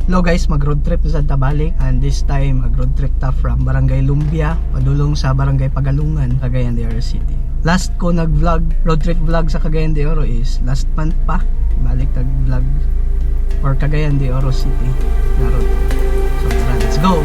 Hello guys, mag road trip sa Tabalik and this time mag road trip ta from Barangay Lumbia padulong sa Barangay Pagalungan, Cagayan de Oro City. Last ko nag-vlog, road trip vlog sa Cagayan de Oro is last month pa. Balik tag vlog for Cagayan de Oro City na road trip. So tara, let's go!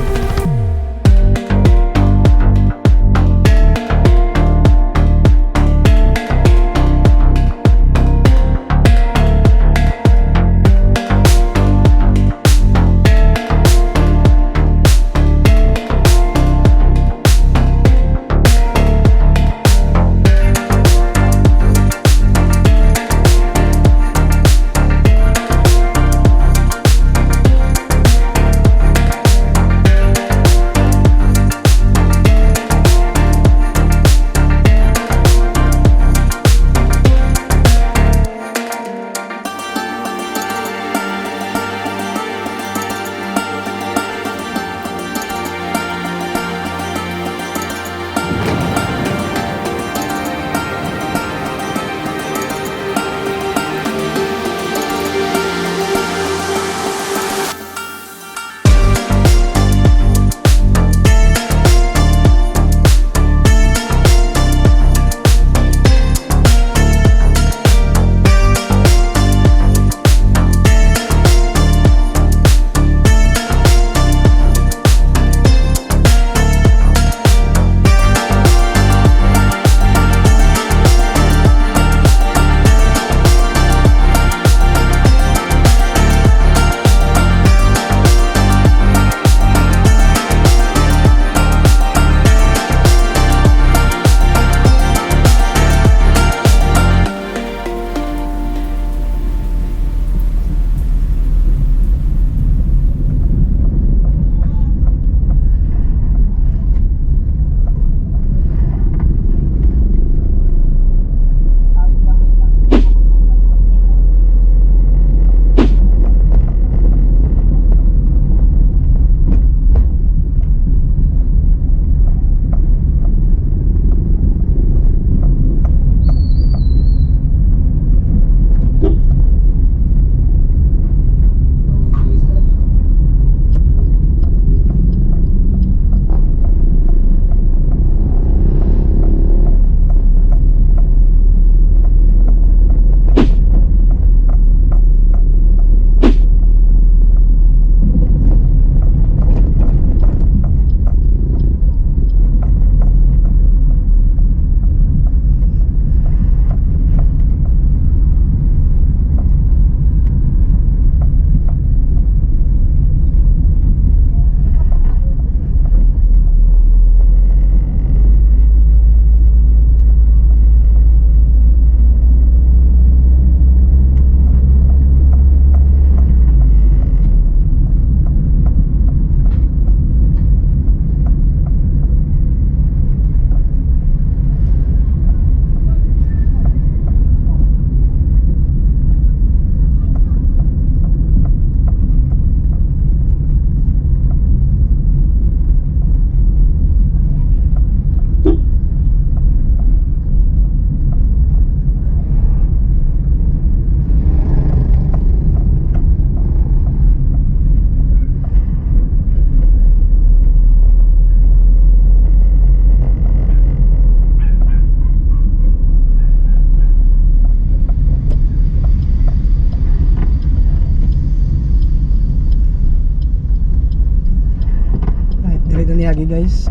Right, dire na niagi, guys.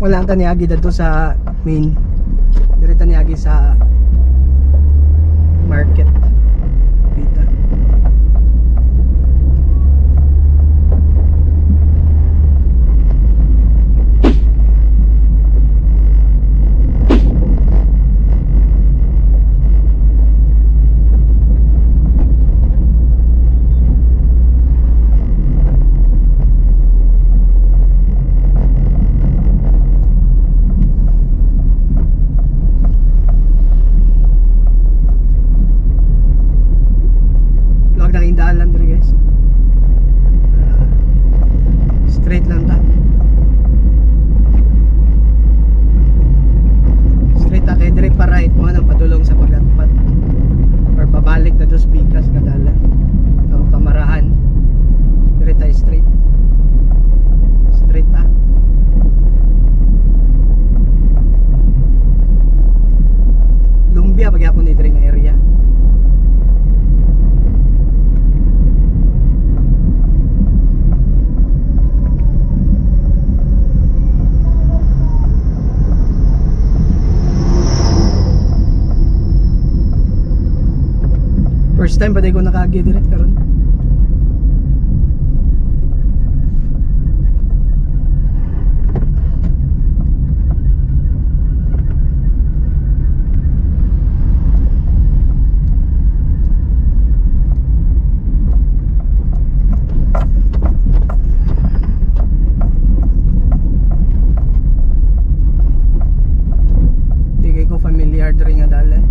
Wala ang taniagi dito sa main. Dire taniagi sa market. Pita. First time pa ko nakaagi direct karon. Di kay ko familiar diri nga dalan.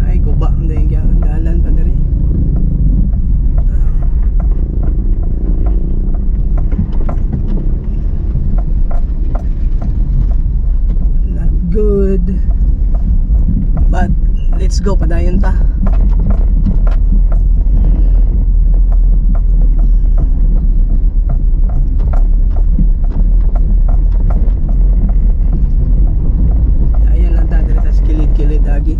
Ay, guba ang dahil ang dalan pa diri. Ah. Not good. But let's go, padayon ta. Ayan lang ta, diri tas kilid-kilid agi.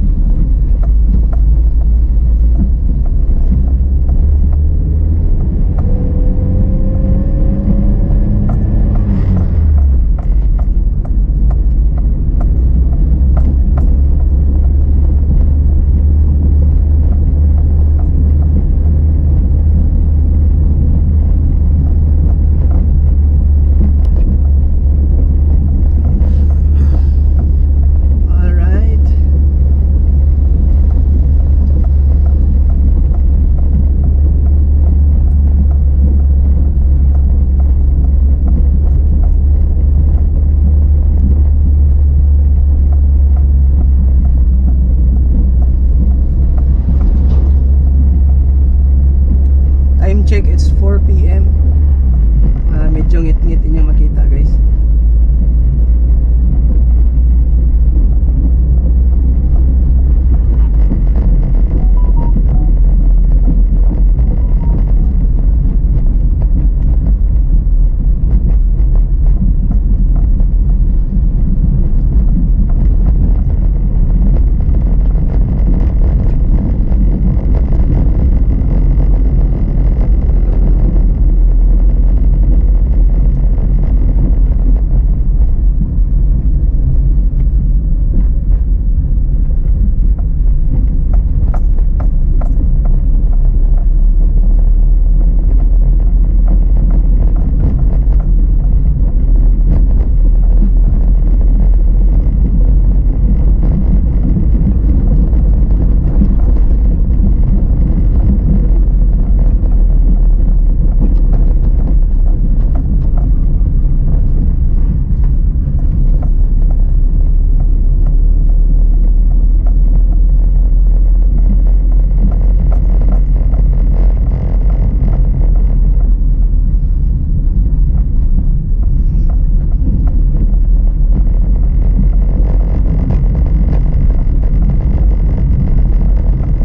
Alright. Time check, it's 4 p.m. Ah, medyo ngit-ngit inyo makita, guys.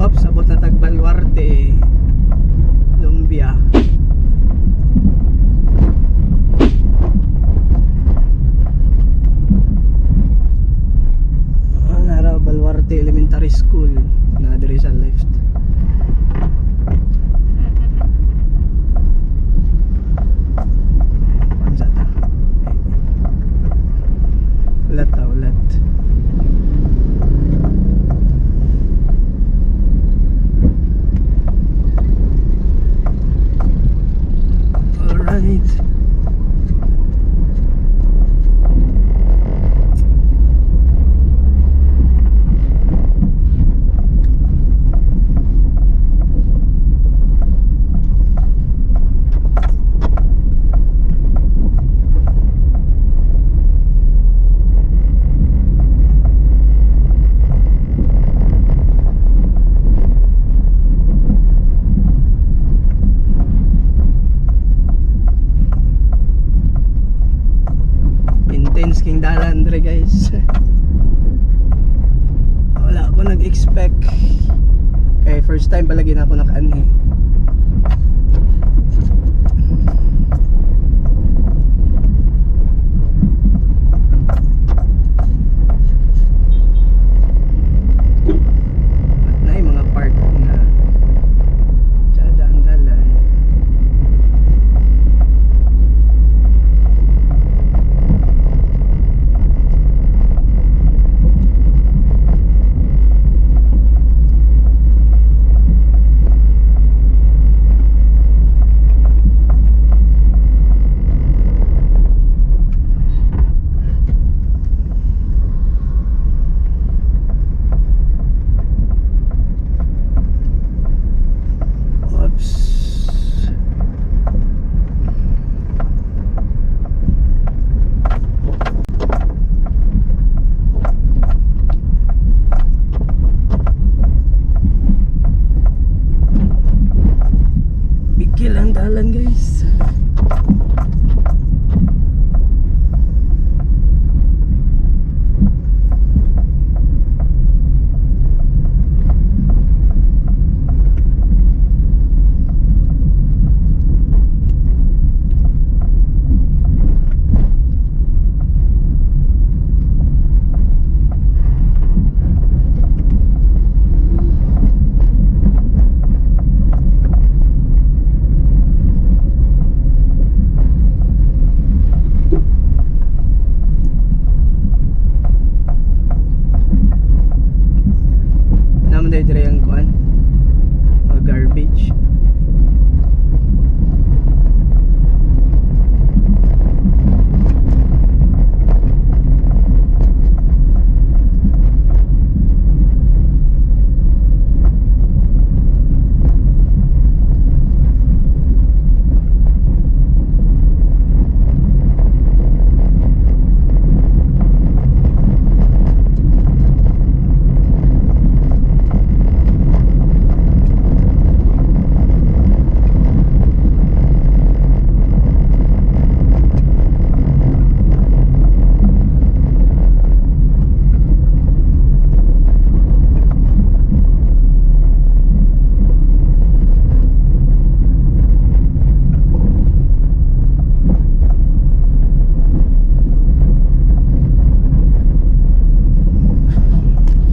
Oops, abot na tag Baluarte. Lumbia. Ang araw, Baluarte Elementary School na diri sa left. Unsa ta? Ulat ta, ulat. Alright. Intense king dalan dre, guys. Wala ako nag-expect. Kay first time palagi na ako nakaanhi. At na yung mga park. guys. Naman tayo dire ang kuan. Garbage.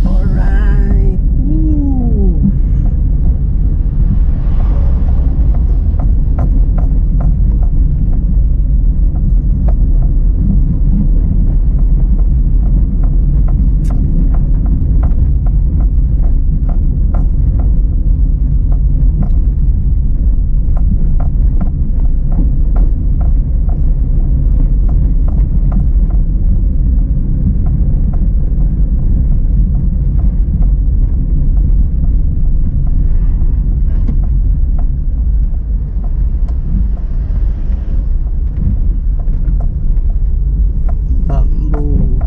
Alright. Woo. Bamboo.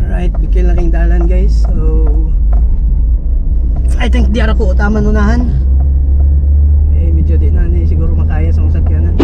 Alright, bigyan lang kayong dalan, guys. So, I think di ara ko utaman unahan. Eh, medyo di na ni siguro makaya sa mga sakyanan.